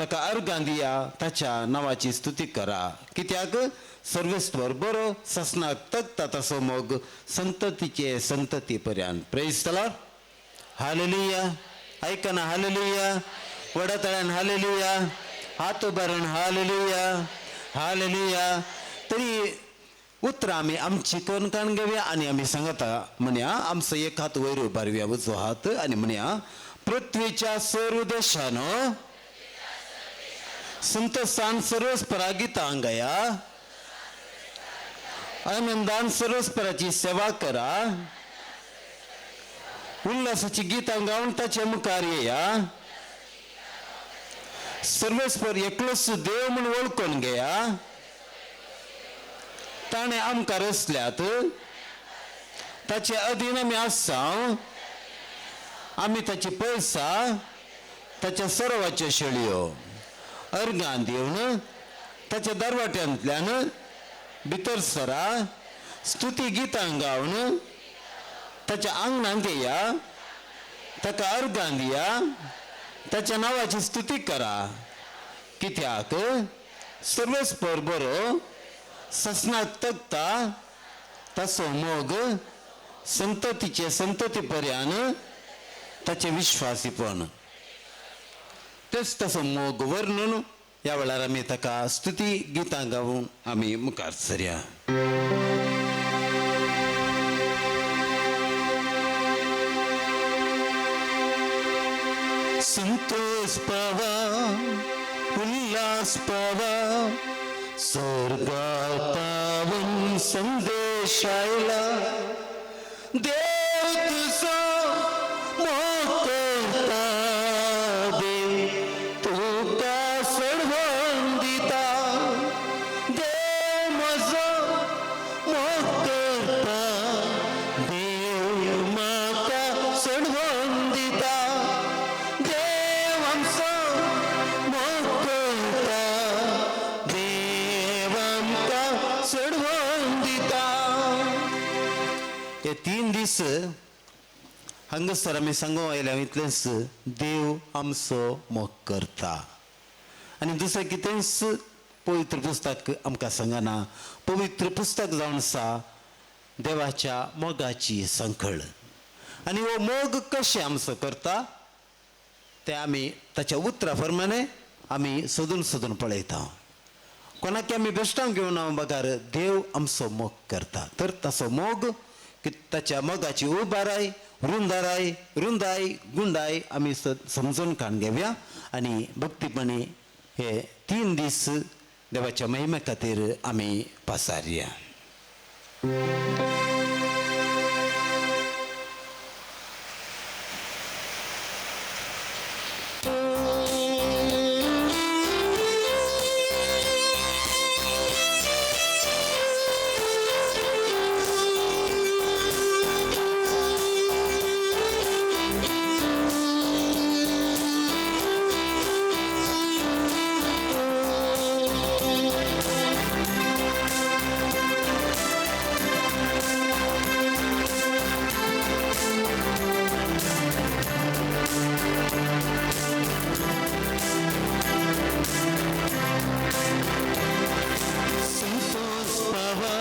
ताका अर्गां दिया, ताच्या नांवाची स्तुती करा. कित्याक सर्वेस्पर बरो, ससनाक तगता तसो मोग संततीचे संतती पर्यंत. Praise the Lord. Hallelujah. आयकना हालेलुया, व्हडा ताळ्यान हालेलुया, हात उबारून हालेलुया, हालेलुया. तरी उतरां आमी आमची करून काण घेवया आनी आमी सांगता म्हणया, आमचो एक हात वयर उबारया, उजवो हात, आनी म्हणया, पृथ्वीच्या सर्व देशानो संतोषान सर्वस्परा गितां गाया, आनंदान सर्वस्पराची सेवा करा, उल्हासाची गितां गावन ताचे मुखार येया, सर्वेस्पर एकलोच देव म्हूण वळखून घेया, ताणें आमकां रचल्यात, ताचे अधीन आमी आसा, आमी ताची पयसा, ताच्या सरोवाच्यो शेळयो अर्गां दिवन ताच्या दरवाट्यांतल्यान भितर सरा, स्तुती गितां गावन ताच्या आंगणांत येया, ताका अर्गां दिया, ताच्या नांवाची स्तुती करा. कित्याक सर्वेस्पर बरो, ससनाक तगता ताचो मोग संततीचे संतती पर्यान, ताचें विश्वासीपण. तेच ताचो मोग वर्णून ह्या वेळार आमी ताका स्तुती गितां गावन आमी मुखार सरया. संतोष पावा, उल्हास पावा, स्वर्गातावन संदेश आयला, देव तुजो मोग करता, देव तुका सोडवण दिता, देव म्हजो मोग करता, देव म्हाका सोडवण दिता, देव आमचो मोग करता, देव आमकां सोडवण दिता. हे 3 दीस हांगासर आमी सांगूंक आयल्या इतलेंच, देव आमचो मोग करता आनी दुसरें कितेंच पवित्र पुस्तक आमकां सांगना. पवित्र पुस्तक जावन आसा देवाच्या मोगाची संकळ, आनी हो मोग कशें आमचो करता तें आमी ताच्या उतरा प्रमाणे आमी सोदून सोदून पळयता. कोणाक आमी बेश्टांक घेवन बगार देव आमचो मोग करता, तर ताचो मोग की ताच्या मोगाची उबाराय, रुंदाराय, रुंदाय, गुंडाय आमी समजून काण घेवया आनी भक्तीपणी हे 3 दीस देवाच्या महिमे खातीर आमी पासारया. संतोष पावा,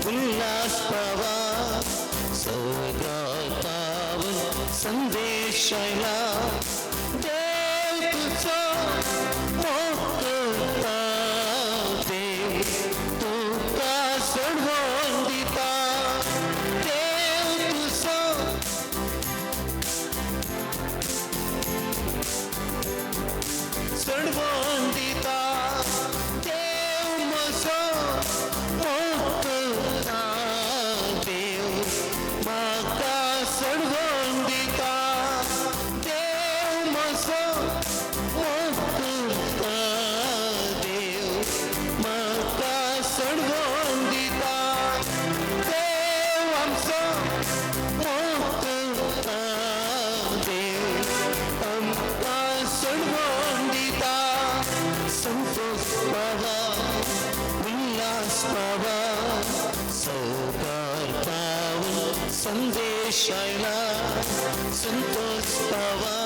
उल्हास पावा, स्वर्गातावन संदेश आयला, देव तुजो मोग करता, देव तुका सोडवण दिता, देव तुजो सोडवण दिता, देव म्हजो मोग करता, देव म्हाका सोडवण दिता, देव म्हजो मोग करता, देव म्हाका सोडवण दिता, देव आमचो मोग करता, देव आमकां सोडवण दिता. संतोष पावा, उल्हास पावा, संदेश आयला संतोष पावा.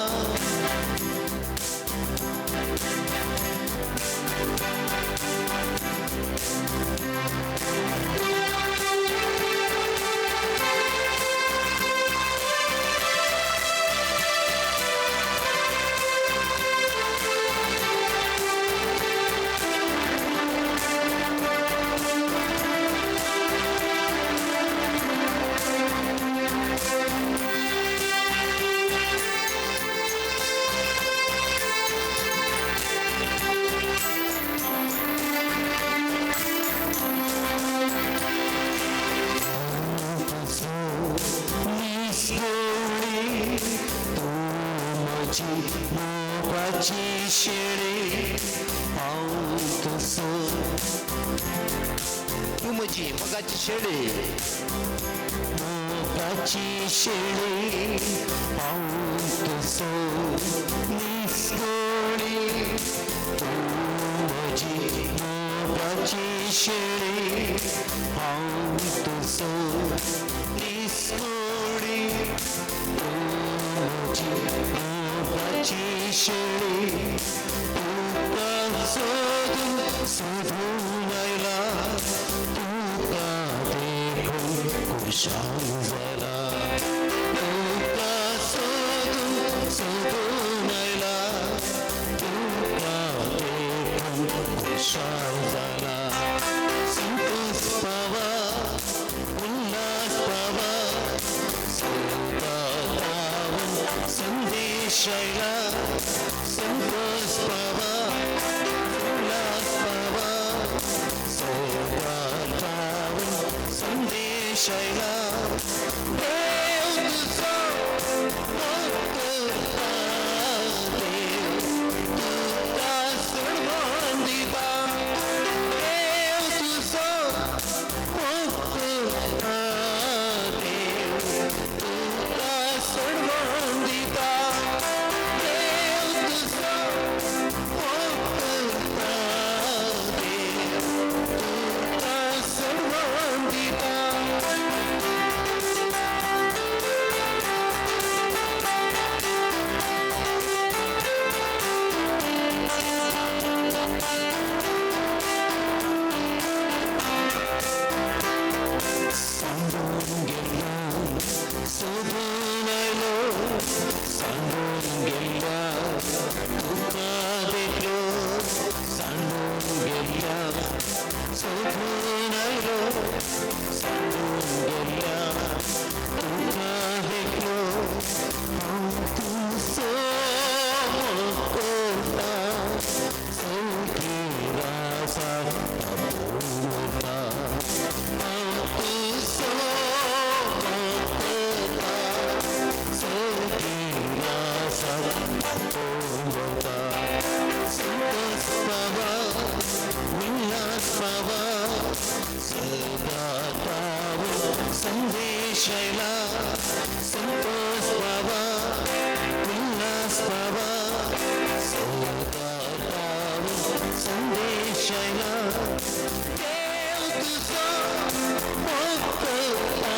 तू म्हजी मोगाची शेळी, मोगाची शेळी हांव तुजो निसगोळी. तूं म्हजी मोगाची शेळी हांव तुजो निसगोळी. तूं म्हजी मोगाची शेळी तुका सोदून सोदून आयला, तुका देखून खुशाल जाला. तुका सोदून सोदून आयला, तुका देखून खुशाल जाला. संतोष पावा उल्हास पावा सदातावन संदेश आयला. संतोष पावा उल्हास पावा सदातावन संदेश आयला. देव तुजो भक्त देव तुका सन्मान दिता. देव तुजो भक्त देव तुका सन्मान दिता. देव तुजो भक्त देव तुका सन्मान दिता. सांगून गेल्लो सोदून आयलो, सांगून गेल्ल्या तुका देखलो. सांगून गेल्ल्या सोदून आयलो, सांगून गेल्ल्या तुका देखलो. हांव तुजो मोग करता, सौखी रासा आपोवता. हांव तुजो मोग करता, सौखी रासा आपोवता. संतोष पावा उल्हास पावा सदातावन संदेश आयला. संतोष पावा उल्हास पावा सदातावन संदेश आयला. देव तुजो मोग करता,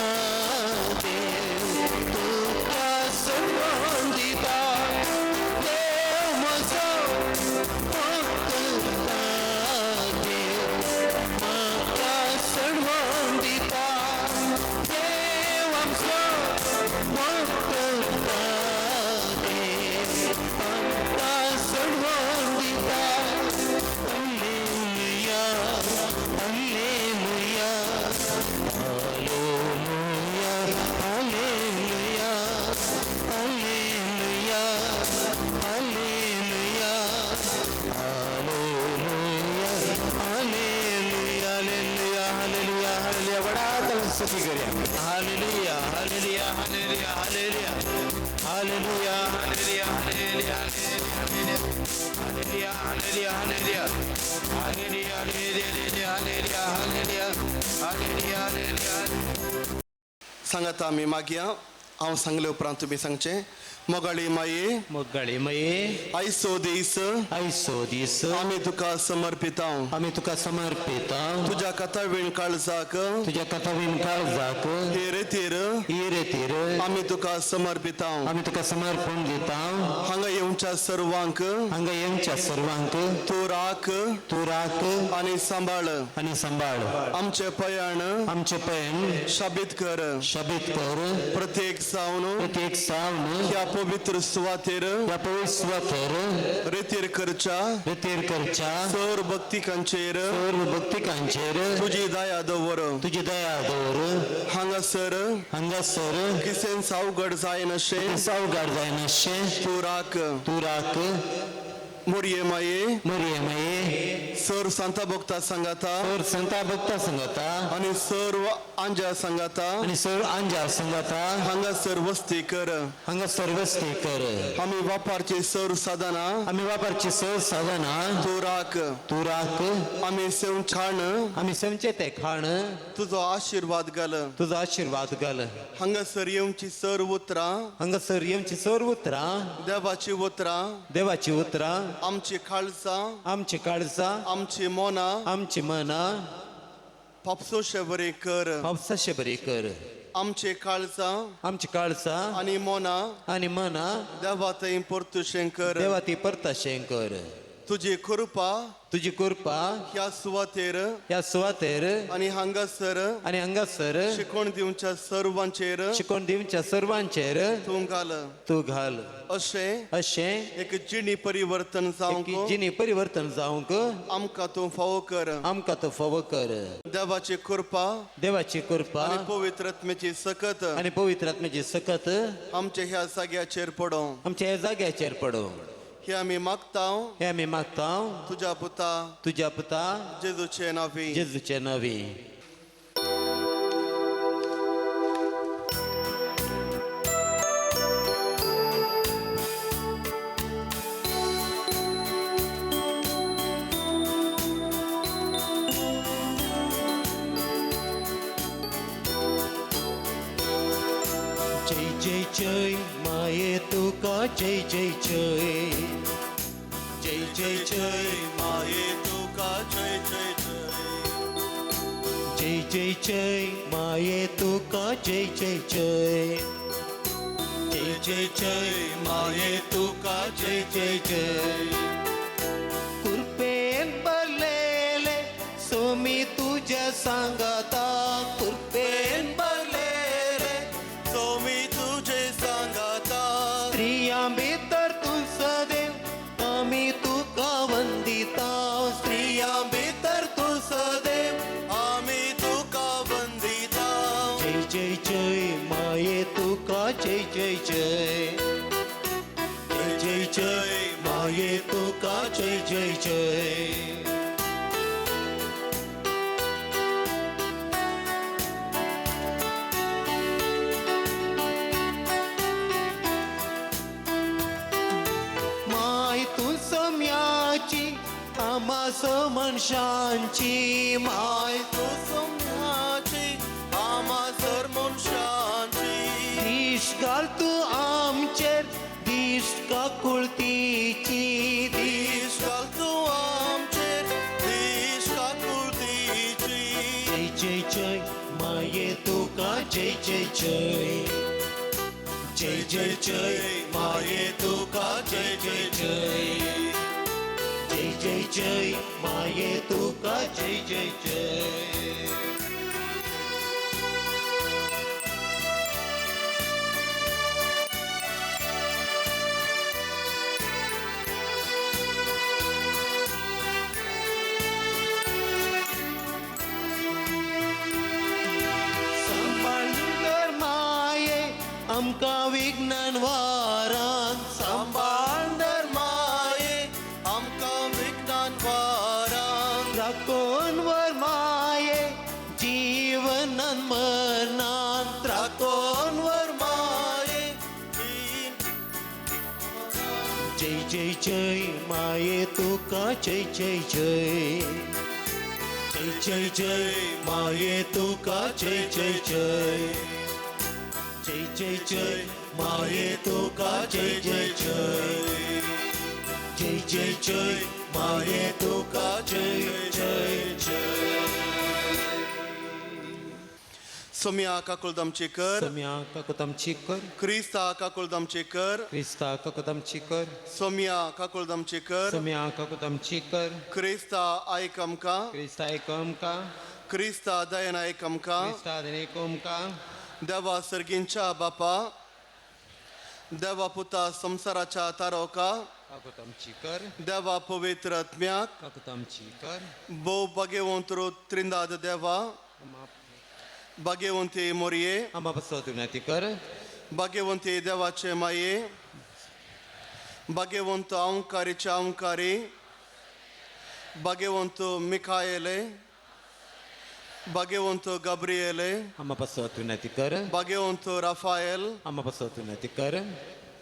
देव तुका सन्मान दिता. देव म्हजो मोग करता, देव म्हाका सन्मान दिता. देव आमचो मोग करता, देव आमकां सन्मान दिता. Hallelujah, hallelujah, hallelujah, hallelujah, hallelujah, hallelujah, hallelujah, hallelujah, hallelujah, hallelujah. बडा स्तुती करूया. Hallelujah, hallelujah, hallelujah, hallelujah, hallelujah, hallelujah, hallelujah, hallelujah, hallelujah, hallelujah, hallelujah, hallelujah, hallelujah, hallelujah, hallelujah, hallelujah. सांगात आमी मागया. हांव सांगले उपरांत तुमी सांगचें, मोगाळी माये, मोगाळी माये, आयसो दीस, आयसो दीस आमी तुका समर्पिता, आमी तुका समर्पिता, तुज्या कथावीण काळजाक, तुज्या कथावीण काळजाक, हे रेतीर ही रेतीर आमी तुका समर्पिता, आमी तुका समर्पण दिता, हांगा येवच्या सर्वांक हांगा येवच्या सर्वांक तूं राख, तूं राख आनी सांबाळ, आनी सांबाळ, आमचें पयाण आमचें पयण शाबीत कर, शाबीत कर, प्रत्येक सावन प्रत्येक सावन ह्या पवित्र सुवातेर ह्या पवित्र सुवातेर रेतीर करच्या रेतीर करच्या सर्व भक्तिकांचेर सर्व भक्तिकांचेर तुजी दया दवर, तुजी दया दवर, हांगासर हांगासर किसेन सावगड जायनाशें सावगाड जायनाशें तूं राख, तूं राख, मोरये माये, मोरये माये, सर्व सांता भक्ता सांगाता, सर्व संता भक्ता सांगाता, आनी सर्व आंज्या सांगाता, आनी सर्व आंज्या सांगाता, हांगासर वस्ती कर, हांगासर वस्ती कर, आमी वापरची सर्व साधनां आमी वापरची सर्व साधनां तूं राख, तूं राख, आमी सेवन छाण आमी सेवचें तें खाण तुजो आशिर्वाद घाल, तुजो आशिर्वाद घाल, हांगासर येवची सर्व उतरां, हांगासर येवची सर्व उतरां, देवाची उतरां, देवाची उतरां, आमची काळजां, आमची काळजां, आमची मनां, आमची मनां फापसोशे बरी कर, फापसाशे बरी कर, आमची काळजां आमची काळजां आनी मनां आनी मनां देवा थंय परतुशें कर, देवा ती परताशें कर, तुजी कृपा तुजी कृपा ह्या सुवातेर ह्या सुवातेर आनी हांगासर आनी हांगासर शिकोवन दिवच्या सर्वांचेर शिकोवन दिवच्या सर्वांचेर तूं घाल, तूं घाल, अशें अशें एक जिणी परिवर्तन जावंक जिणी परिवर्तन जावंक आमकां तूं फावो कर, आमकां तूं फावो कर, देवाची कृपा देवाची कृपा आनी पवित्र आत्म्याची सकत आनी पवित्र आत्म्याची सकत आमच्या ह्या जाग्याचेर पडों, आमच्या ह्या जाग्याचेर पडों, हे आमी मागता, हे आमी मागता, तुज्या पुता, तुज्या पुता, जेजूचे नांवी, जेजूचे नांवी. जय जय जय माये तुका जय जय जय, जय जय जय माये तुका जय जय जय, जय जय जय माये तुका जय जय जय, जय जय जय माये तुका जय जय जय. कृपेन भरलेले सोमी तुज्या सांगाता, कृपेन भरलेले सोमी तुझे सांगाता, स्त्रियां भितर तूं सदैव आमी तुका वंदिता, स्त्रियां भितर तूं सदैव आमी तुका वंदिता, जय जय जय माये तुका जय जय जय, जय जय जय माये तुका जय जय जय. माय तूं सम्याची आमा मनशांची, माय तूं सम्याची आमा सर मनशांची, दीश घाल तूं आमचेर दीश काकुळतीची, दीश घाल तूं आमचेर दीश काकुळतीची, जय जय जय माये तुका जय जय जय, जय जय जय माये तुका जय जय जय, जय जय जय माये तुका जय जय जय. सांबाळ माये आमकां विज्ञान वारान, सांबाळ माये आमकां विज्ञान वारान, राखून वर माये जीवनान मरणान, राखून वर माये जय जय जय माये तुका जय जय जय, जय जय जय माये तुका जय जय जय, जय जय जय माये तुका जय जय जय जय जय जय माये तुका जय जय जय. सोम्या काकुळदामची कर, सोम्या काकुळदामची कर, क्रिस्ता काकुळदामची कर, क्रिस्ता काकुळदामची कर, सोम्या काकुळदामची कर, सोम्या काकुळदामची कर, क्रिस्ता आयक आमकां, क्रिस्ता आयक आमकां, क्रिस्ता दयेन आयक आमकां, क्रिस्ता दयेन आयक आमकां. देवा सर्गींच्या बापा, देवा पुता संवसाराच्या तारोका, काकुळदामची कर, देवा पवित्र आत्म्याक, काकुळदामची कर, भोव भाग्यवंत त्रिंदाद देवा, भाग्यवंती मोरये, आम्हा पासत विनंती कर, भाग्यवंती देवाचे माये, भाग्यवंत अंकारीचे अंकारी, भाग्यवंत मिखायले, भाग्यवंत गाब्रिएले, आम्हा पासत विनंती कर, भाग्यवंत राफायल, आम्हा पासत विनंती कर,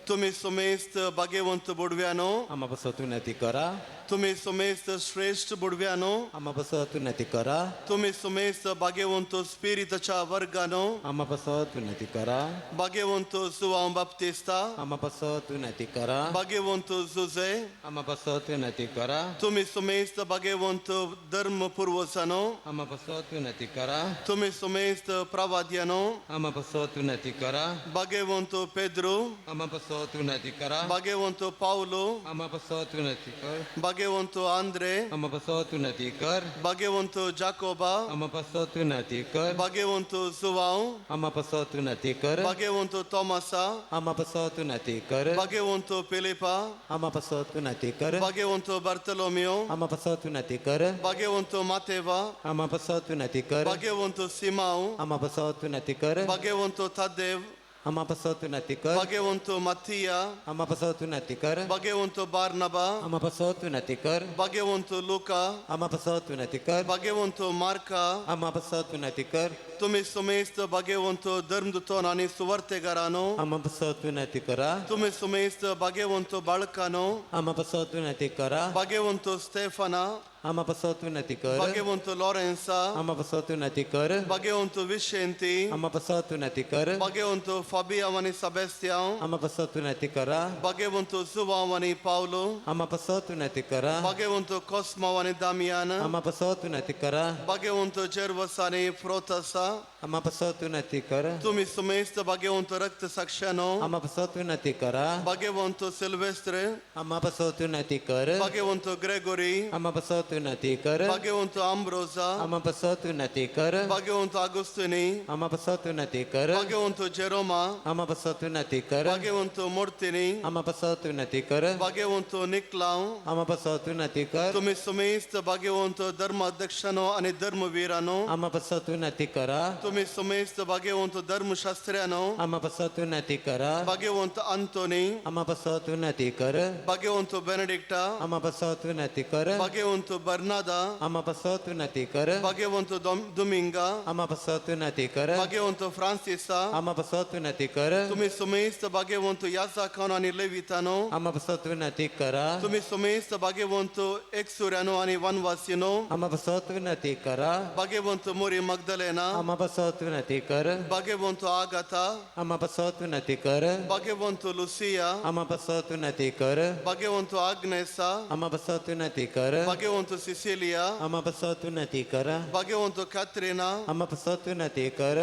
तुमी सुमेस्त भाग्यवंत बुडव्यानो, आम्हा पासत विनंती करा, तुमी सुमेस्त श्रेश्ठ बुडव्यानो, आम्हा पासत विनंती करा, तुमी सुमेस्त भाग्यवंत स्पिरिताच्या वर्गानो, आम्हा पासत विनंती करा, भाग्यवंत जुवांव बाप्तिस्ता, आम्हा पासत विनंती करा, भाग्यवंत जुजे, आम्हा पासत विनंती करा, तुमी सुमेस्त भाग्यवंत धर्म पुर्वजानो, आम्हा पासत विनंती करा, तुमी सुमेस्त प्रवाद्यानो, आम्हा पासत विनंती करा, भाग्यवंत पेद्रू, आम्हा पासत विनंती करा, भाग्यवंत पावलो, आम्हा पासत विनंती कर, भाग्यवंत आंद्रे, आम्हा पासत विनंती कर, भाग्यवंत जाकोबा, आम्हा पासत विनंती कर, भाग्यवंत जुवांव, आम्हा पासत विनंती कर, भाग्यवंत तोमासा, आम्हा पासत विनंती कर, भाग्यवंत फिलिपा, आम्हा पासत विनंती कर, भाग्यवंत बार्तलोमियो, आम्हा पासत विनंती कर, भाग्यवंत मातेवा, आम्हा पासत विनंती कर, भाग्यवंत सिमाव, आम्हा पासत विनंती कर, भाग्यवंत तादेव, आम्हा पासत विनंती कर, भाग्यवंत मथिया, आम्हा पासत विनंती कर, भाग्यवंत बार्नबा, आम्हा पासत विनंती कर, भाग्यवंत लुका, आम्हा पासत विनंती कर, भाग्यवंत मार्का, आम्हा पासत विनंती कर, तुमी सुमेस्त भाग्यवंत धर्मदूतन आनी सुवार्तेगारानो, आम्हा पासत विनंती करा, तुमी सुमेस्त भाग्यवंत बाळकानो, आम्हा पासत विनंती करा, भाग्यवंत स्टेफना, आम्हा पासत विनंती कर, भाग्यवंत लॉरेन्सा, आम्हा पासत विनंती कर, भाग्यवंत विशेंती, आम्हा पासत विनंती कर, भाग्यवंत फाबियांव आनी सेबास्तियांव, आम्हा पासत विनंती करा, भाग्यवंत जुवांव आनी पावलो, आम्हा पासत विनंती करा, भाग्यवंत कोस्माव आनी दामियान, आम्हा पासत विनंती करा, भाग्यवंत जेर्वस आनी फ्रोतसा, आम्हा पासत विनंती कर, तुमी सुमेस्त भाग्यवंत रक्त साक्षानो, आम्हा पासत विनंती करा, भाग्यवंत सिल्वेस्त्र, आम्हा पासत विनंती कर, भाग्यवंत ग्रेगोरी, आम्हा पासत विनंती कर, भाग्यवंत आंब्रोजा, आम्हा पासत विनंती कर, भाग्यवंत आगुस्तिनी, आम्हा पासत विनंती कर, भाग्यवंत जेरोमा, आम्हा पासत विनंती कर, भाग्यवंत मोर्तिनी, आम्हा पासत विनंती कर, भाग्यवंत निकलाव, आम्हा पासत विनंती कर, तुमी सुमेस्त भाग्यवंत धर्माध्यक्षानो आनी धर्मवीरानो, आम्हा पासत विनंती करा, तुमी सुमेस्त भाग्यवंत धर्मशास्त्र्यानो, आम्हा पासत विनंती करा, भाग्यवंत अंतोनी, आम्हा पासत विनंती कर, भाग्यवंत बेनेडिक्टा, आम्हा पासत विनंती कर, भाग्यवंत बर्नादा, आम्हा पासत विनंती कर, भाग्यवंत दुमिंगा, आम्हा पासत विनंती कर, भाग्यवंत फ्रांसिसा, आम्हा पासत विनंती कर, तुमी सुमेस्त भाग्यवंत याजाकानो आनी लेवितानो, आम्हा पासत विनंती करा, तुमी सुमेस्त भाग्यवंत एकसुऱ्यानो आनी वनवासीनो, आम्हा पासत विनंती करा, भाग्यवंत मोरी मगदलेना, आम्हा पासत विनंती कर, भाग्यवंत आगाथा, आम्हा पासत विनंती कर, भाग्यवंत लुसिया, आम्हा पासत विनंती कर, भाग्यवंत आग्नेसा, आम्हा पासत विनंती कर, भाग्यवंत सिसिलिया, आम्हा पासत विनंती कर, भाग्यवंत कॅथरीना, आम्हा पासत विनंती कर,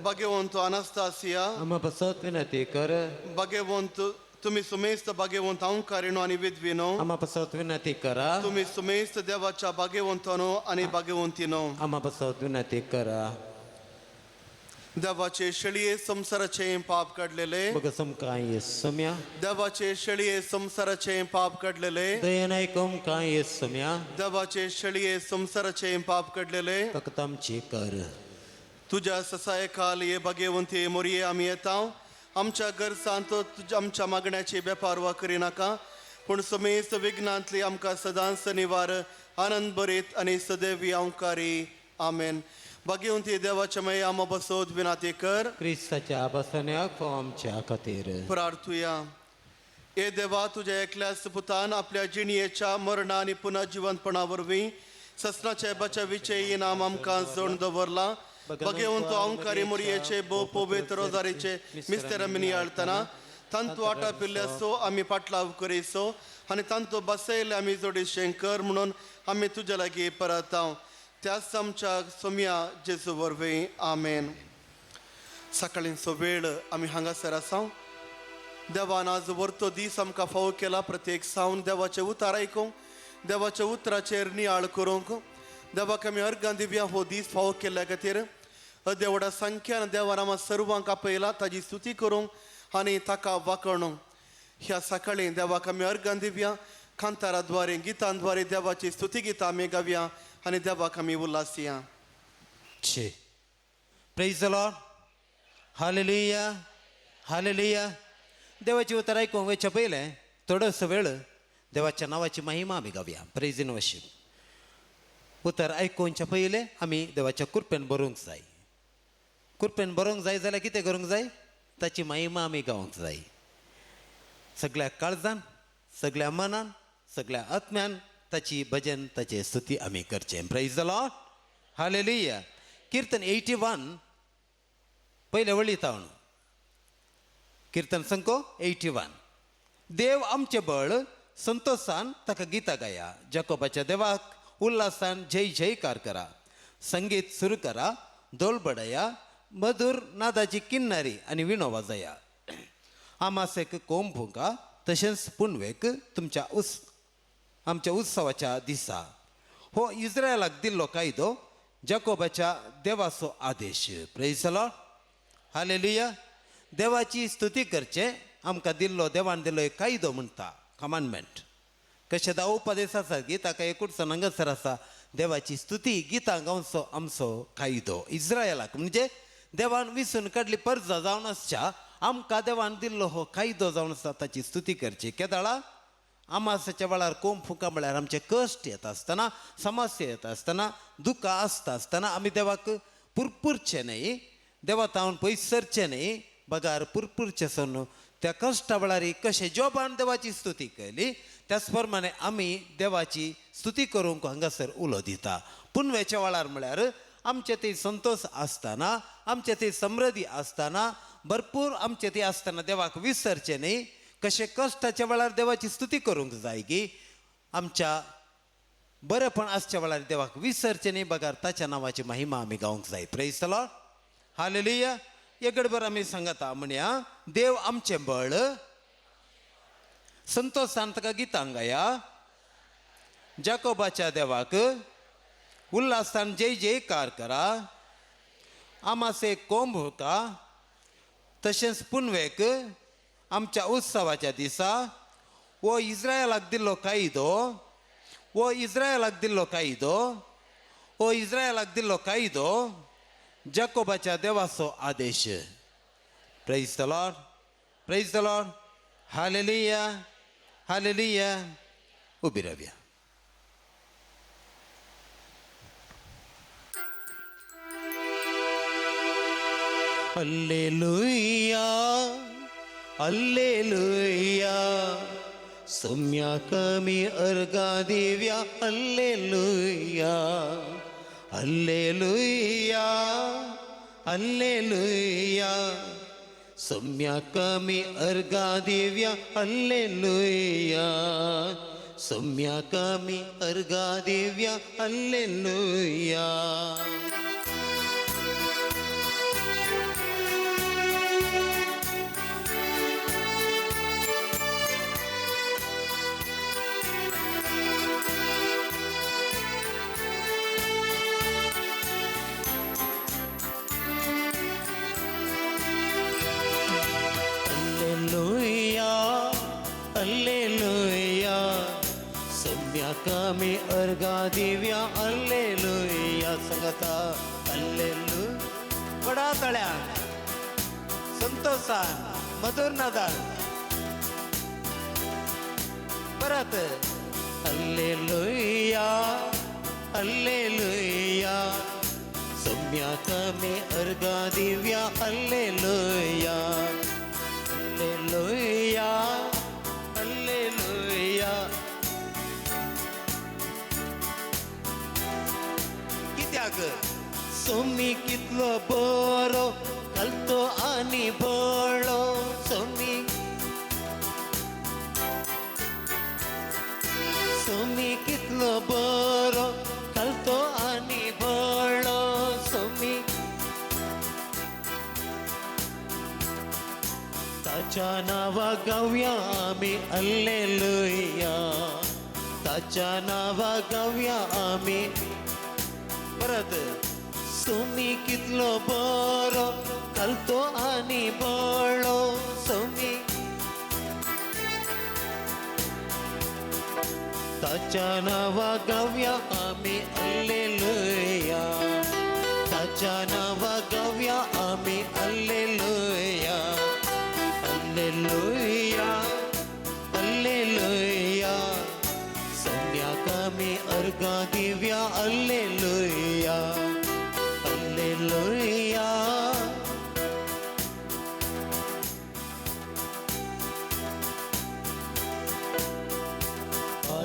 भाग्यवंत अनास्तासिया, आम्हा पासत विनंती कर, भाग्यवंत तुमी सुमेस्त भाग्यवंत अंकारिणो आनी विधविनो, आम्हा पासत विनंती करा, तुमी सुमेस्त देवाच्या भाग्यवंतानो आनी भाग्यवंतीनो, आम्हा पासत विनंती करा. देवाचे शेळये संसाराचे पाप काडलेले, बघ समकाय सम्या, देवाचे शेळये संसाराचे पाप काडलेले, दयेन आयकूंक काय सम्या, देवाचे शेळये संसाराचे पाप काडलेले, फक्त आमची कर. तुज्या ससायखाल ये भाग्यवंती मोरये आमी येता, आमच्या गरजांत तुज्या आमच्या मागण्याची बेपारवा करिनाका, पूण समेस्त विघ्नांतली आमकां सदांच निवार आनंद बरीत आनी सदैवी अंकारी. आमेन. भाग्यवंती देवाच्या माये आम्हा बसोत विनाती कर, क्रिस्ताच्या आभासान्याक आमच्या खातीर प्रार्थुया. हे देवा, तुज्या एकल्याच पुतान आपल्या जिणयेच्या मरणा आनी पुनर्जिवंतपणा वरवीं ससनाच्या बचावीचे इनाम आमकां जोड दवरला. भाग्यवंत अंकारी मोरयेचे भोव पवित्र रोजारीचे मिस्तेर आमी नियाळतना तांतू आटापिल्ल्याचो आमी पाटलाव करीसो आनी तांतू बसयले आमी जोडी शंकर म्हणून आमी तुज्या लागीं परत हांव त्याच आमच्या सोम्या जेजू वरवीं आमेन. सकाळींचो वेळ आमी हांगासर आसा. देवान आज व्हरतो दीस आमकां फावो केला प्रत्येक सावन देवाचें उतार आयकूंक, देवाच्या उतराचेर नियाळ करूंक. देवाक आमी अर्गां दिवया हो दीस फावो केल्ल्या खातीर. देवडा संख्यान देवान आमकां सर्वांक आपयला ताजी स्तुती करूंक आनी ताका वाकणूंक. ह्या सकाळीं देवाक आमी अर्गां दिवया, कांताराद्वारे गितांद्वारे देवाची स्तुती गितां आमी गावया आनी देवाक आमी उल्हासया. छे praise the Lord. Hallelujah, hallelujah. देवाची उतर आयकूंक वयच्या पयलें थोडोसो वेळ देवाच्या नांवाची महिमा आमी गावया. प्रेज इन वर्शीप. उतर आयकुच्या पयलें आमी देवाच्या कृपेन बरोवंक जाय. कृपेन बरोवंक जाय जाल्यार कितें करूंक जाय? ताची महिमा आमी गावंक जाय. सगळ्या काळजान, सगळ्या मनान, सगळ्या आत्म्यान ताची भजन, ताची स्तुती आमी करचें. Praise the Lord. Hallelujah. Kirtan 81 पयले वळी तावन किर्तन संको 81. देव आमचें बळ, संतोषान ताका गितां गाया. जाकोबाच्या देवाक उल्हासान जय जयकार करा. संगीत सुरू करा, धोल बडया, मधुर नादाची किन्नारी आनी विणो वाजया. आमासेक कोंब फुंका, तशेंच पुनवेक तुमच्या आमच्या उत्सवाच्या दिसा. हो इस्रायलाक दिल्लो कायदो, जाकोबाच्या देवाचो आदेश. Praise the Lord. Hallelujah. देवाची स्तुती करचें आमकां दिल्लो देवान दिल्लो एक कायदो म्हणटा, कमांडमेंट. कशें धा उपदेश आसा की ताका एकूच हांगासर आसा देवाची स्तुती गितां गावचो आमचो कायदो. इस्रायलाक म्हणजे देवान विसून काडली परजा जावन आसच्या आमकां देवान दिल्लो हो कायदो जावन आसा ताची स्तुती करची. केदाळा आमासाच्या वेळार कोंब फुका म्हळ्यार आमचे कश्ट येता आसतना, समस्या येता आसतना, दुकां आसता आसतना आमी देवाक पुरपुरचें न्हय, देवा तावन पयस सरचें न्हय, बगार पुरपुरचें सोडून त्या कश्टा वेळार कशें जोबान देवाची स्तुती केली त्याच प्रमाणे आमी देवाची स्तुती करूंक हांगासर उलो दिता. पुनवेच्या वेळार म्हळ्यार आमचे ते संतोष आसतना, आमचे ते समृद्धी आसतना, भरपूर आमचे ते आसतना देवाक विसरचें न्हय. कशें कश्टाच्या वेळार देवाची स्तुती करूंक जाय की आमच्या बरेपण आसच्या वेळार देवाक विसरचें न्हय, बगार ताच्या नांवाची महिमा आमी गावंक जाय. Praise the Lord. Hallelujah. एक गडबर आमी सांगता म्हणया, देव आमचें बळ, संतोषान ताका गितां गाया. जाकोबाच्या देवाक उल्हासान जय जयकार करा. आमासे कोंब हुका, तशेंच पुनवेक आमच्या उत्सवाच्या दिसा. वो इस्रायलाक दिल्लो कायदो, वो इस्रायलाक दिल्लो कायदो, वो इस्रायलाक दिल्लो कायदो, जाकोबाच्या देवाचो आदेश. Praise the Lord. Praise the Lord. Hallelujah, hallelujah. उबी रावया. अल्लेलुया, अल्लेलुया. सोम्याक आमी अर्गां दिवया. अल्लेलुया, अल्लेलुया, अल्लेलुया. सोम्याक आमी अर्गां दिवया. अल्लेलुया, सोम्याक आमी अर्गां दिवया. अल्लेलुया. अल्लेलुया, सोम्याक आमी अर्गां दिवया. अल्लेलुया. सांगता अल्लेलु वडा तळ्यान संतोषान मधुर नादान परत अल्लेलुया, अल्लेलुया. सोम्याक आमी अर्गां दिवया. Alleluia, alleluia, alleluia. कित्याक सोमी कितलो बरो घालतो आनी बळो. सोमी सोमी कितलो बरो घालतो आनी बळो सोमी ताच्या नांवा गावया आमी अल्लेलुया ताच्या नांवा गावया आमी परत सोमी कितलो बरो घालतो आनी बळो सोमी ताच्या नांवा गावया आमी अल्लेलुया ताच्या नांवा गावया आमी अल्लेलुया अल्लेलुया अल्लेलुया सोम्याक आमी अर्गां दिव्या अल्लेलुया alleluia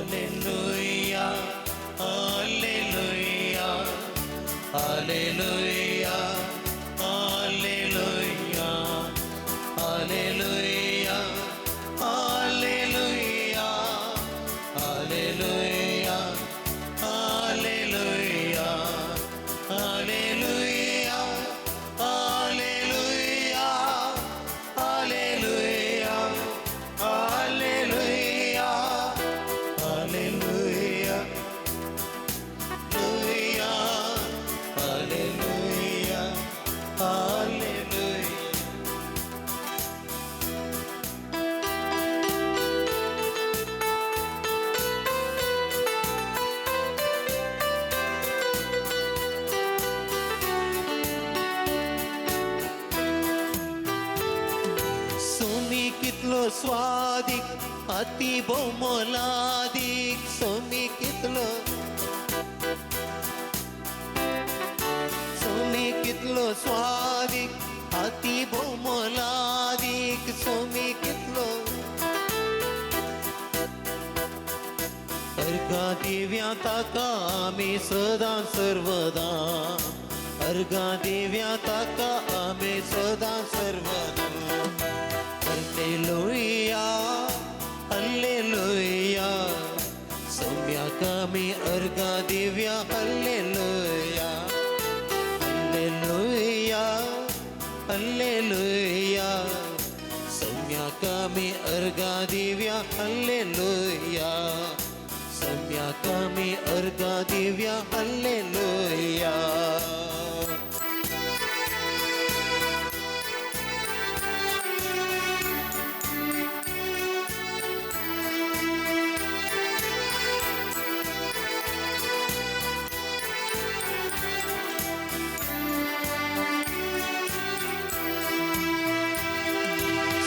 alleluia alleluia alleluia alleluia alleluia alleluia alleluia alleluia alleluia alleluia alleluia alleluia alleluia alleluia alleluia Somi कितलो स्वादीक अति भोव मोलादीक सोमी कितलो सोमी कितलो स्वादीक अति भोव मोलादीक सोमी कितलो अर्गां दिव्या ताका आमी सदां सर्वदा अर्गां दिव्या ताका आमी सदां सर्वदा अल्लेलुया अल्लेलुया सोम्याक आमी अर्गां दिव्या अल्लेलुया अल्लेलुया अल्लेलुया सोम्याक आमी अर्गां दिव्या अल्लेलुया सोम्याक आमी अर्गां दिव्या अल्लेलुया.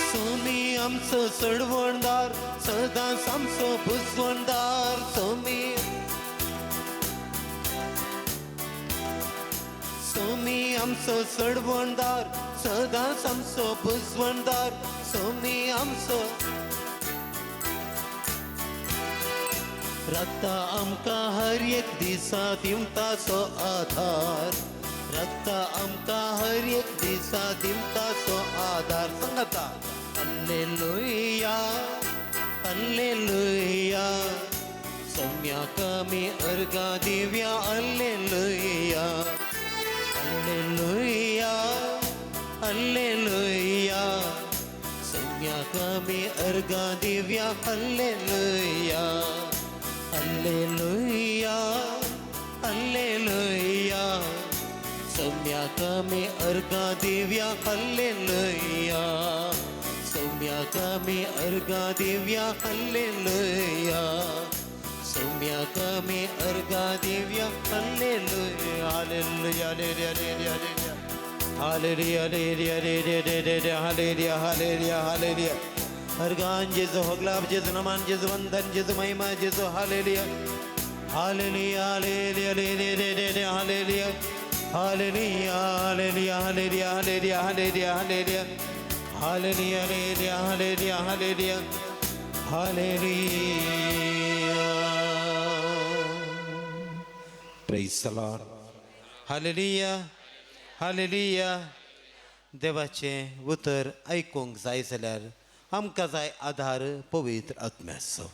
सोमी आमचो चडवणदार सदांच आमचो बुजवणदार सोमी सोमी आमचो चडवणदार सदांच आमचो बुजवणदार सोमी आमचो रक्ता आमकां हर एक दिसा दिवताचो आधार रक्ता आमकां हर एक दिसा दिवताचो आधार सांगता अल्लेलुया अल्लेलुया सोम्याक आमी अर्गां दिव्या अल्लेलुया अल्लेलुया अल्लेलुया सोम्याक आमी अर्गां दिव्या अल्लेलुया अल्लेलुया अल्लेलुया सोम्याक आमी अर्गां दिव्या अल्लेलुया सोम्याक आमी अर्गां दिव्या अल्लेलुया सोम्याक आमी अर्गां दिव्या alleluia alleluia alleluia alleluia alleluia alleluia alleluia alleluia alleluia अर्गान जेजू होगलाब जेजू नमान जेजू वंदन जेजू महिमा जेजू hallelujah hallelujah hallelujah hallelujah hallelujah hallelujah hallelujah hallelujah hallelujah hallelujah hallelujah hallelujah hallelujah hallelujah hallelujah hallelujah. Praise the Lord. Hallelujah hallelujah. देवाचें उतर आयकूंक जाय जाल्यार आमकां जाय आधार पवित्र आत्म्याचो.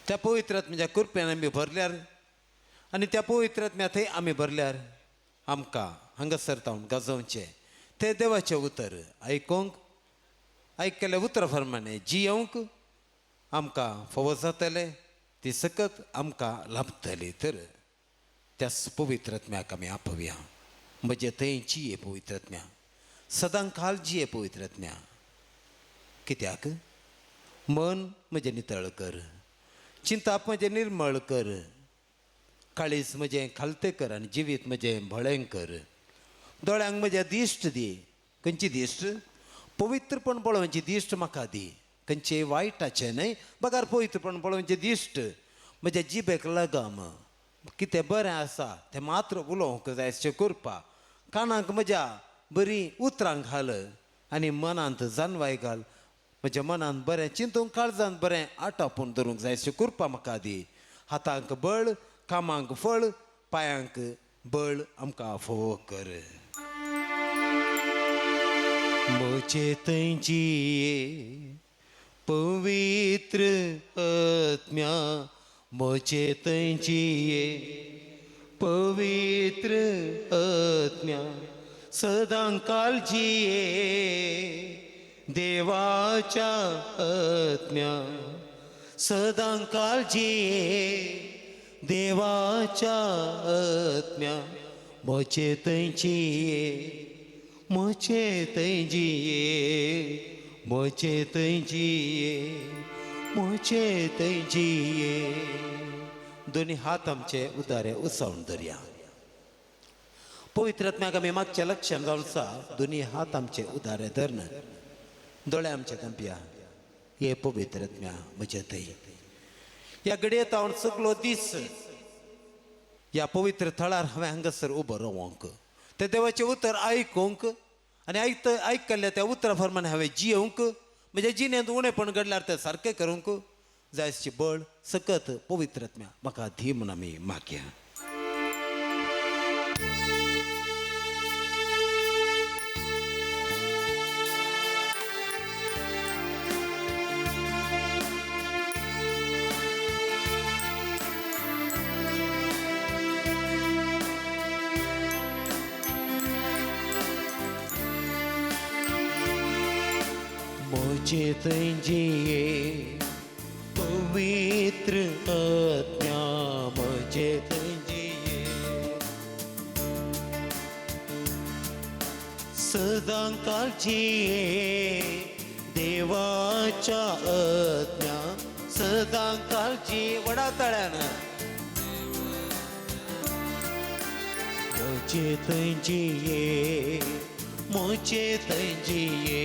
त्या पवित्र आत्म्याच्या कृपेन आमी भरल्यार आनी त्या पवित्र आत्म्या थंय आमी भरल्यार आमकां हांगासर तावन गाजोवचें तें देवाचें उतर आयकूंक, आयकल्ल्या उतरा प्रमाणे जियोवंक आमकां फावो जातलें, ती सकत आमकां लाभतली. तर त्याच पवित्र आत्म्याक आमी आपोवया. म्हजे थंय जिये पवित्र आत्म्या, सदां काल जिये पवित्र आत्म्या. कित्याक मन म्हजें नितळ कर, चिंताप म्हजें निर्मळ कर, काळीज म्हजें खालतें कर आनी जिवीत म्हजें भळें कर. दोळ्यांक म्हज्या दिश्ट दी. खंयची दिश्ट? पवित्रपण पळोवची दिश्ट म्हाका दी, खंयचे वायटाचें न्हय बगार पवित्रपण पळोवचें दिश्ट. म्हज्या जिबेक लगाम, कितें बरें आसा तें मात्र उलोवंक जाय अशें करपा. कानाक म्हज्या बरीं उतरां घाल आनी मनांत जानवाय घाल. म्हज्या मनांत बरें चिंतूंक, काळजांत बरें आटापून धरूंक जाय अशें करपा म्हाका दी. हातांक बळ, कामांक फळ, पांयांक बळ आमकां फावो कर. म्हजे थंय जिये पवित्र आत्म्या, म्हजे थंय जिये पवित्र आत्म्या, सदां काल जिये देवाच्या आत्म्या, सदां काल जिये देवाच्या आत्म्या. म्हजे थंय जिये, म्हजे थंय जिये, म्हजे थंय जिये, म्हजे थंय जिये. दोनी हात आमचे उदारे उसावन धरया. पवित्र आत्म्याक आमी मागच्या लक्षान जावन आसा. दोनी हात आमचे उदारे धरन दोळे आमचे धांपया. हे पवित्र आत्म्या म्हजे थंय ह्या घडयेत हांव सगलो दीस ह्या पवित्र थळार हांवें हांगासर उबो रावंक, तें देवाचें उतर आयकूंक आनी आयकल्ल्या त्या उतरा प्रमाणे हांवें जियोवंक, म्हज्या जिणेंत उणेपण घडल्यार तें सारकें करूंक जायची बळ सकत पवित्र आत्म्या म्हाका दी म्हूण आमी मागया. म्हजे थंय जिये पवित्र आत्म्या, म्हजे थंय जिये सदां काल जिये देवाच्या आत्म्या, सदां काल जिये. वडा तळ्यान म्हजे थंय जिये, म्हजे थंय जिये,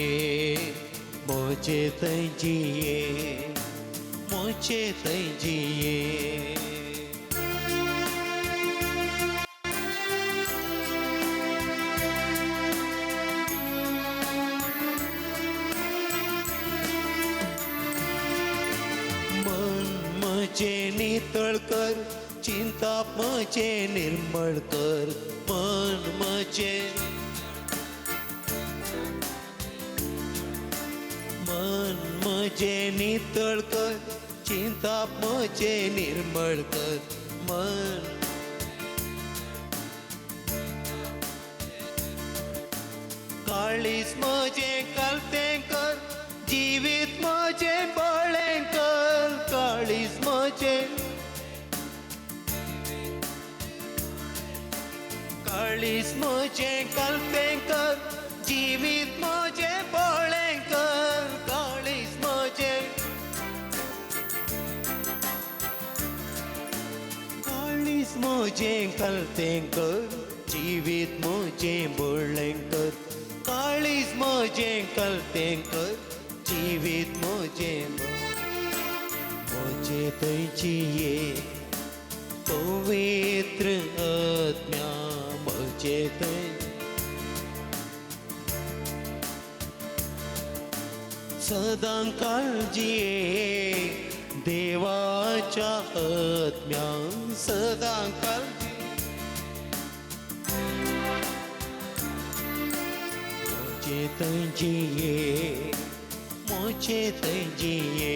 म्हजे थंय जिये, म्हजे थंय जिये. मन म्हजें नितळ कर, चिंताप म्हजें निर्मळ कर. मन म्हजें, मन म्हजें नितळ कर, चिंताप म्हजें निर्मळ कर. मन काळीज म्हजें कालतें कर, जिवीत म्हजें बळें कर. काळीज म्हजें, काळीज म्हजें कालतें कर, जिवीत म्हजें बळें कर. काळीज म्हजें, काळीज म्हजें कालतें कर, जिवीत म्हजें बळें कर. काळीज म्हजें कालतें कर, जिवीत म्हजें. म्हजे थंय जिये पवित्र आत्म्या, म्हजे थंय सदां काल जिये देवाच्या आत्म्या, सदां काल म्हजे थंय जिये, म्हजे थंय जिये,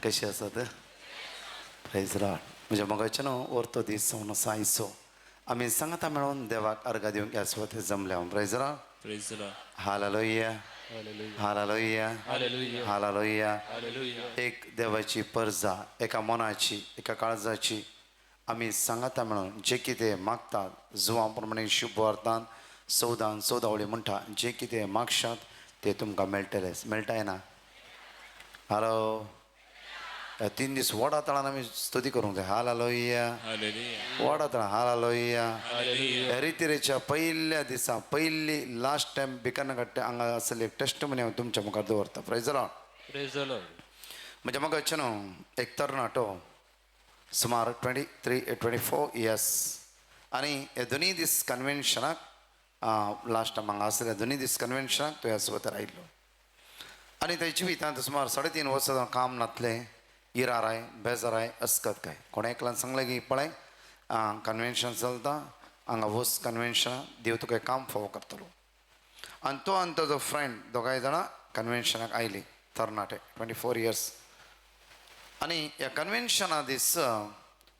कशी आसात? प्रेज लॉर्ड. म्हज्या मोगाचें न्हू वरतो दीस जावन आसा आयचो आमी सांगाता मेळोवन देवाक अर्गां दिवंक ह्या सुवातेर जमल्या. Praise Lord. Praise the Lord. Hallelujah. Hallelujah. Hallelujah. Hallelujah. Hallelujah. एक देवाची परजा, एका मनाची, एका काळजाची आमी सांगाता मेळोवन जे कितें मागतात जुवां प्रमाणे शुभ वार्तान 14 वळी म्हणटा, जे कितें मागशात ते तुमकां मेळटलें. मेळटाय ना? हॅलो, 3 दीस वडा तळान आमी स्तुती करूंक जाय. हालेलुया. Hallelujah. वडा तळान हालेलुया. Hallelujah. रितिरेच्या पयल्या दिसा पयली लास्ट टायम भिकाना काडटा हांगा आसली एक टेस्टमनी हांव तुमच्या मुखार दवरता. Praise the Lord. Praise the Lord. म्हज्या मोगाचें न्हू एक तरणाटो सुमार 23-24 इयर्स आनी हे दोनूय दीस कन्वेन्शनाक लास्ट टायम हांगा आसले दोनूय दीस कन्वेन्शनाक तो ह्या सुवातेर आयिल्लो आनी थंय जिवितांत सुमार 3.5 वर्सां काम नातलें, इराराय बेजाराय अस्कत काय कोणा एकल्यान सांगलें की पळय कन्वेन्शन चलता हांगा वच कन्वेन्शनाक, देव तुका काम फावो करतलो. आनी तो आनी ताजो फ्रेंड दोगांय जाणां कन्वेन्शनाक आयलीं, तरणाटे 24 इयर्स. आनी ह्या कन्वेन्शना दीस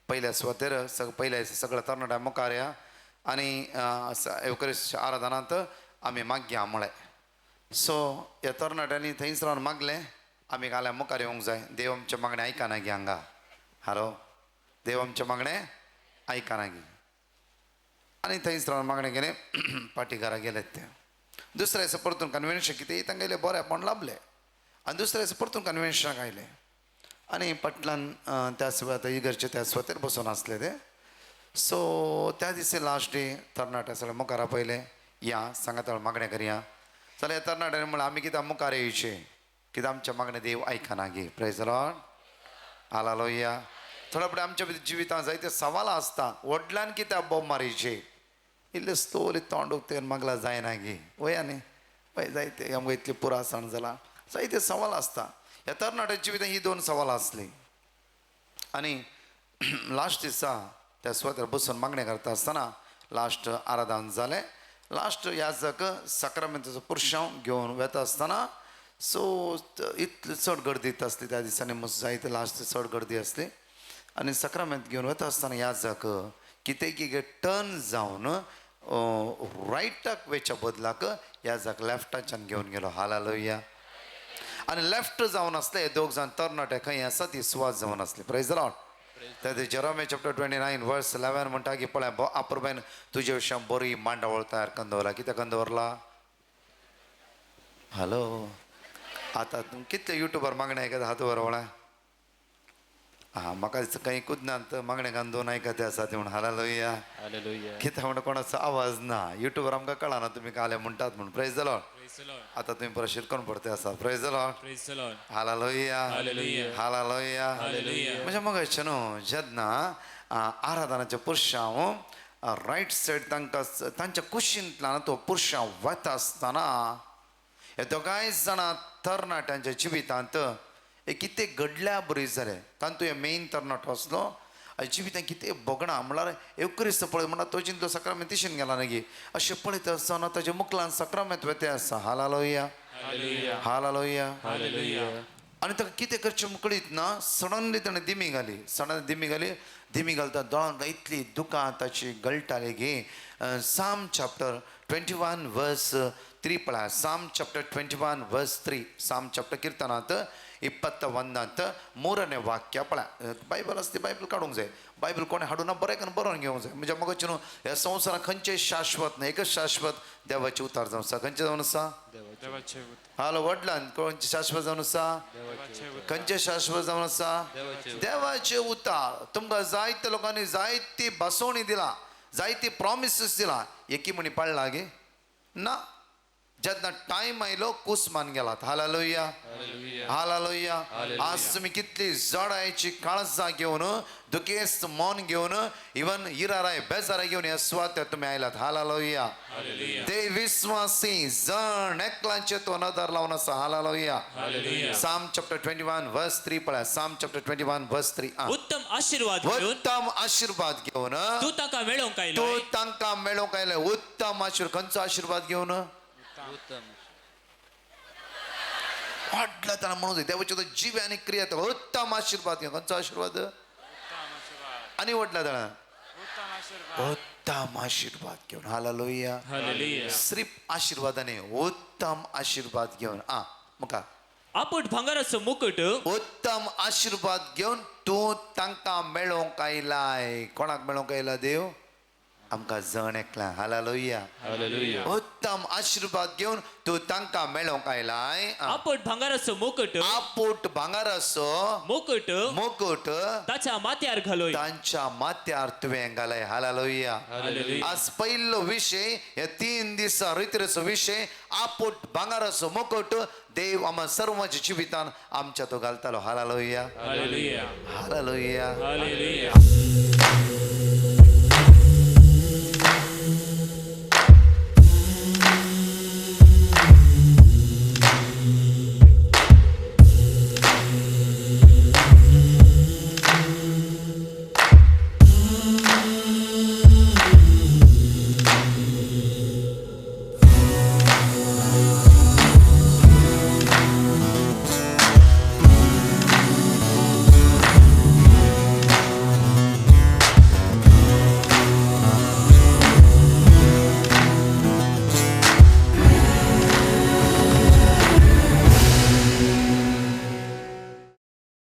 पयल्या सुवातेर पयल्या सगळ्या तरणाट्या मुखार या आनी एवक्रिस्ट आराधनांत आमी मागया म्हळें. सो ह्या तरणाट्यांनी थंयच रावन मागलें, आमी काल्यां मुखार येवंक जाय, देव आमचें मागणें आयकना गी हांगा. हॅलो, देव आमचें मागणें आयकना गी. आनी थंयच रावन मागणें केलें, पाटी घरा गेले ते. दुसऱ्या दिसा परतून कन्वेन्शन कितें तांगेलें बरें लाभलें आनी दुसऱ्या दिसा परतून कन्वेन्शनाक आयलें आनी पटलान त्या सुवातेर इगर्जे त्या सुवातेर बसून आसले ते. सो त्या दिसा लास्ट डे तरणाट्या सगळ्या मुखार आपयलें, या सांगात मागणें करया. जाल्यार तरणाट्यांनी म्हणलें, आमी कित्याक मुखार येवचें, कित्याक आमच्या मागणें देव आयकना गी. Praise Lord. हालेलुया. थोड्या फुडें आमच्या जिवितांत जायते सवालां आसता, व्हडल्यान कित्याक बोब मारीचे, इल्लें स्लोली तोंड उक्तें मागला जायना गी, वया न्ही वय जायते आमकां इतली पुरासाण जाला, जायते सवाल आसता. ह्या तरणाट्याच्या जिवितांत ही 2 सवालां आसलीं. आनी लास्ट दिसा त्या सुवातेर बसून मागणें करता आसतना लास्ट आराधन जालें. लास्ट याजक साक्रामेंताचो पुरशांव घेवन वेता आसतना सो इतली चड गर्दी आसली त्या दिसांनी, मस्त जायते लास्ट चड गर्दी आसली. आनी साक्रामेंत घेवन वता आसतना याजक कितें कितें टर्न जावन रायटाक वेच्या बदलाक याजक लेफ्टाच्यान घेवन गेलो. हालेलुया. आनी लेफ्ट जावन आसले दोग जाण तरणाटे खंय आसा ती सुवात जावन आसली. Praise the Lord. ते जेरोमे चॅप्टर 29 वर्स 11 म्हणटा की पळय आप्रबेन तुजे विशीं बरी मांडावळ तयार करून दवरला. कितें करून दवरला? हॅलो, आतां कितले युट्यूबार मागणें आयकता हात वर वळा. आं, म्हाका दिसता खंय कुदनात मागणें घालून दोन आयकते आसा ते म्हूण. हालेलुया. कित्याक म्हणटा कोणाचो आवाज ना, युट्यूबार आमकां कळना तुमी काले म्हणटात म्हूण. Praise the Lord. आतां तुमी परत शिरकोन पडते आसा. Praise the Lord. Hallelujah. Hallelujah. म्हज्या मोगाचें न्हू जेन्ना आराधनाचें पुरशांव रायट सायड तांकां तांच्या कुशींतल्यान तो पुरशांव वता आसतना ह्या दोगांय जाणां तरणाट्यांच्या जिवितांत एक कितें घडल्या बरी जालें. तातूंत हे मेन तरणाटो आसलो जिवितांत कितें भोगणां म्हणल्यार एवक्रिस्त पळय म्हणल्यार तो जिंतलो साक्रामेंत तिशीन गेला न्ही अशें पळयता आसतना ताच्या मुखलान साक्रामेंत वेते आसा. हालेलुया. हालेलुया. आनी ताका कितें करचें कळीत ना. सडनली ताणें दिमी घाली, सडनली दिमी घाली, दिमी घालता दोळ्यांत इतली दुकां ताची गळटाली गी. साम चॅप्टर 21 वर्स 3 पळय. साम चॅप्टर 21 वर्स 3, साम चॅप्टर किर्तनांत 21 3 वाक्य पळय. बायबल आसता ती बायबल काडूंक जाय, बायबल कोणें हाडूं ना बरें करून बरोवन घेवंक जाय. म्हणजे म्हाका न्हू ह्या संवसारांत खंयचें शाश्वत ना, एकच शाश्वत देवाचें उतार जावन आसा. खंयचें जावन आसा? हालो व्हडल्यान खंयचें शाश्वत जावन आसा? खंयचें शाश्वत जावन आसा? देवाचें उतार. तुमकां जायते लोकांनी जायती भासोवणी दिला, जायती प्रॉमिसीस दिला, एकी म्हणी पाळ्ळा गे ना. जेन्ना टायम आयलो कुसमान गेलात. हालेलुया. हालेलुया. आज तुमी कितली जडायची काळजां घेवन, दुखेस्त मन घेवन, इवन इराराय बेजाराय घेवन ह्या सुवातेर तुमी आयलात. हालेलुया. ते विस्वासी जण एकलांचे तो नदर लावन आसा. हालेलुया. साम चॅप्टर 21 वर्स 3 पळय. साम चॅप्टर 21 वर्स 3. उत्तम आशीर्वाद घेवन, उत्तम आशीर्वाद घेवन तूं तांकां मेळोवंक आयलो, तूं तांकां मेळोवंक आयलो. उत्तम आशीर्वाद, खंयचो आशीर्वाद घेवन? व्हडल्या ताणा म्हणून देवाचे तो जीव आनी क्रिया तो उत्तम आशीर्वाद घेवन. खंयचो आशीर्वाद? आनी व्हडल्या ताणा उत्तम आशीर्वाद घेवन. हालेलुया. हालेलुया. श्रीप आशीर्वादाने उत्तम आशीर्वाद घेवन. आ मुखार. आपूट भांगराचो मुकुट. उत्तम आशीर्वाद घेवन तूं तांकां मेळोवंक आयलाय. कोणाक मेळोवंक आयला देव? आमकां जण एकला. हालेलुया. हालेलुया. उत्तम आशीर्वाद घेवन तूं तांकां मेळोवंक आयलाय. आपूट भांगराचो मुकुट. आपोट भांगाराचो मुकुट मुकुट ताच्या माथ्यार घालोय. तांच्या माथ्यार तुवें घालय. हालेलुया. हालेलुया. आज पहिलो विशय ह्या 3 दिसा रितरेचो विशय आपोट भांगाराचो मुकुट देव आम्हा सर्वांच्या जिवितान आमच्या तो घालतालो. हालेलुया. हालेलुया. हालेलुया. हालेलुया.